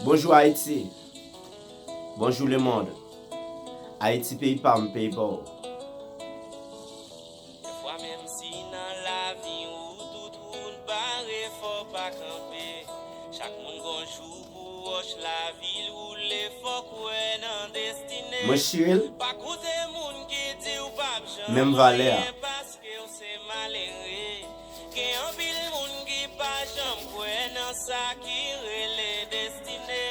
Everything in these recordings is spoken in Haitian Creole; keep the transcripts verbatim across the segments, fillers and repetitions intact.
Bonjou Ayiti. Bonjou lemonn. Ayiti peyi pa m, peyi pa w. Dèfwa menm si nan lavi ou tout wout bare, fò w pa kanpe. Chak moun gon jou pou wòch lavi l woule, fò w kwè nan destine. Mwen chire l. Pa koute moun ki di w p ap janm anyen paske w se malere. Gen anpil moun ki pa janm kwè nan sa ki rele destine.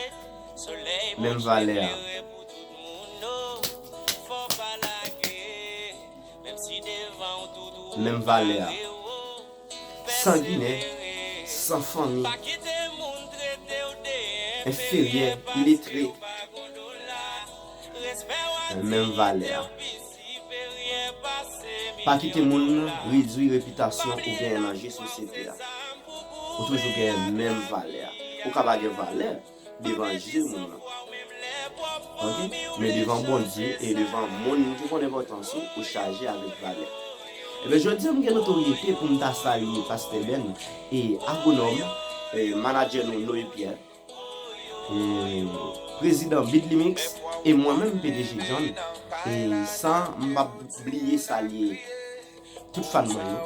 Solèy Bondye klere pou tout moun, o, fò w pa lage. Menm si devan w tout wout bare, o, pèsevere. Sanginè, san fanmi, pa kite moun trete w de enferyè, iletre. Menm valè a. Pa kite moun redwi repitasyon ou genyen nan je sosyete a. Ou toujou genyen menm valè a. Ou ka pa gen valè devan je moun nan. Oke? Men devan Bondye e devan moun ki konn enpòtans ou, ou chaje avèk valè. Ebyen, jodi a m gen notoryete pou m ta salye Pastè Ben e agwonòm, e manadjè nou Noé Pierre, e prezidan Bidlimix, e mwen menm P D G John, e san m p ap bliye salye tout fan mwen yo,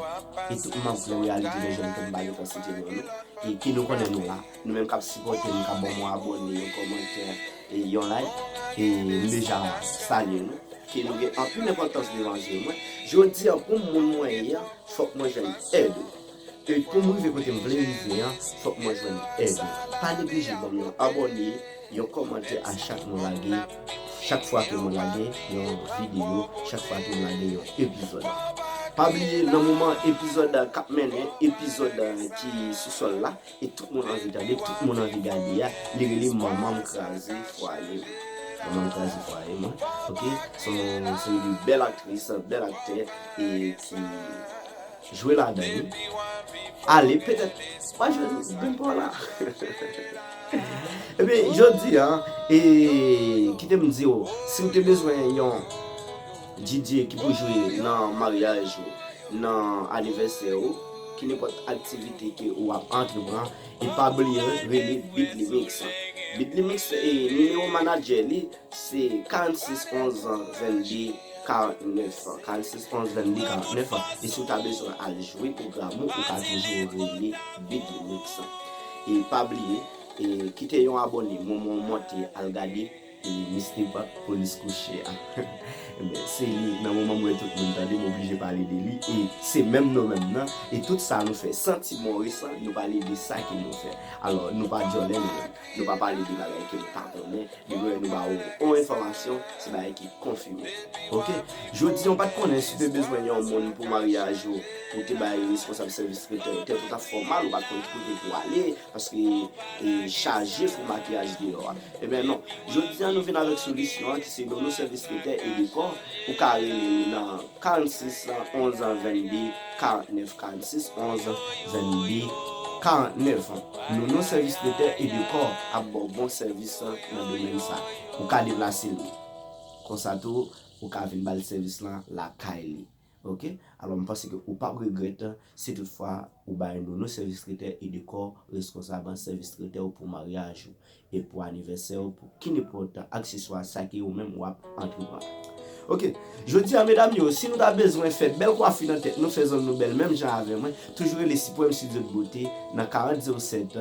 e tout manm Klè Reyalite Lèjèn ke m pa gentan site non yo, e ke nou konnen nou la, nou menm k ap sipòte m, k ap ban m yon abòne, yon kòmantè, e yon like, e m deja salye nou, ke nou gen anpil enpòtans devan je mwen. Jodi a, pou m moun mwen ye a, fòk mwen jwenn èd ou. E pou m rive kote m vle rive an, fòk mwen jwenn èd ou. Pa neglije ban m yon abòne, yon kòmantè a chak nou lage, chak fwa ke mwen lage yon videyo, chak fwa ke mwen lage yon epizòd. Pa bliye, nan moman epizòd k ap mennen, epizòd ki sou sòl la, e tout moun anvi tande, tout moun anvi gade a, li rele Manman m kraze fwaye m. Manman m kraze fwaye m, oke? Se yon, se yon bèl aktris, bèl aktè, e ki jwe ladan li. Ale, petèt, w a jwenn grenn pa w la. Ebyen, jodi a, e, kite m di w, si w te bezwen yon D J ki pou jwe nan maryaj ou, nan anivèsè ou, ki nenpòt aktivite ke ou ap antreprann, e pa bliye rele Bidlimix. Bidlimix, e, nimewo manadjè li, se karannsis onz vennde karannèf, karannsis onz vennde karannèf. E si w ta bezwen al jwe pwogram ou, ou ka toujou rele Bidlimix. E pa bliye, e kite yon abòne, moman w monte al gade, e Mister Pat Polis Kouche a. Ebyen, se li, nan moman m wè tout moun tande, m oblije pale de li. E se menm nou menm nan. E tout sa nou fè, santi Moris, nou pale de sa ke nou fè. Alò, nou pa djòlè nou menm. Nou pa pale de bagay ke nou pa konnen. Depi nou ba ou yon enfòmasyon, se bagay ki konfime. Oke? Jodi a, ou pa t konnen si w te bezwen yon moun pou maryaj ou, pou te bay responsab sèvis tretè, tèt ou t ap fè w mal, ou pa t konn ki kote pou w ale, paske, e, chaje sou makiyaj deyò a. Ebyen non. Jodi a, nou vin avèk solisyon an ki se Nono Sèvis Tretè e Dekò. Ou ka rele li nan karannsis onz vennde karannèf, karannsis onz vennde karannèf. Nono Sèvis Tretè e Dekò ap ba w bon sèvis nan domèn sa. Ou ka deplase li. Konsa tou, ou ka vin ba l sèvis lan lakay li. Oke? Alò, m panse ke ou p ap regrèt si toutfwa ou bay Nono Sèvis Tretè e Dekò responsab sèvis tretè w pou maryaj ou e pou anivèsè w, pou kinenpòt akseswa sa ke ou menm w ap antreprann. Oke, jodi a, medam yo, si nou ta bezwen fè bèl kwafi nan tèt nou, fè zòn nou bèl menm jan avè mwen, toujou rele Supreme Studio de Beauté nan karant zewo sèt,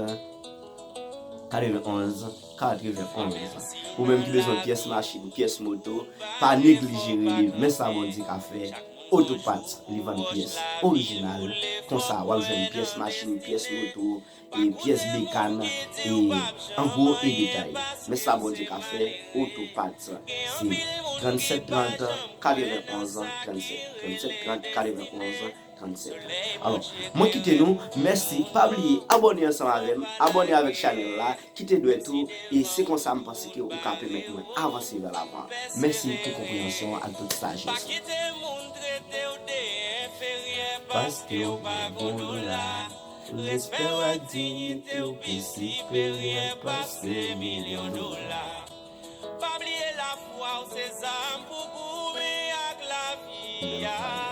katreven onz, katreven onz. Ou menm ki bezwen pyès machin, pyès moto, pa neglije rele Men Sa Bondye Ka Fè, Autopart, li vann pyès orijinal, konsa w ap jwenn pyès machin, pyès moto, e pyès bekàn, e an gwo e detay. Men Sa Bondye Ka Fè, Autopart, se trannsèt trant, katreven onz, trannsèt. Trannsèt trant, katreven onz, trannsèt. Alò, mwen kite nou, mèsi, pa bliye abòne ansanm avè m, abòne avèk chanèl la, kite dwèt ou, e se konsa m panse ke ou ka pèmèt mwen avanse vè lavan. Mèsi pou konpreyansyon ak tout sajès ou. Pa kite moun trete w de enferyè paske w pa gon dola. Respè w ak diyite w pi siperyè pase milyon dola. Pa bliye lafwa w se zam pou goumen ak lavi a.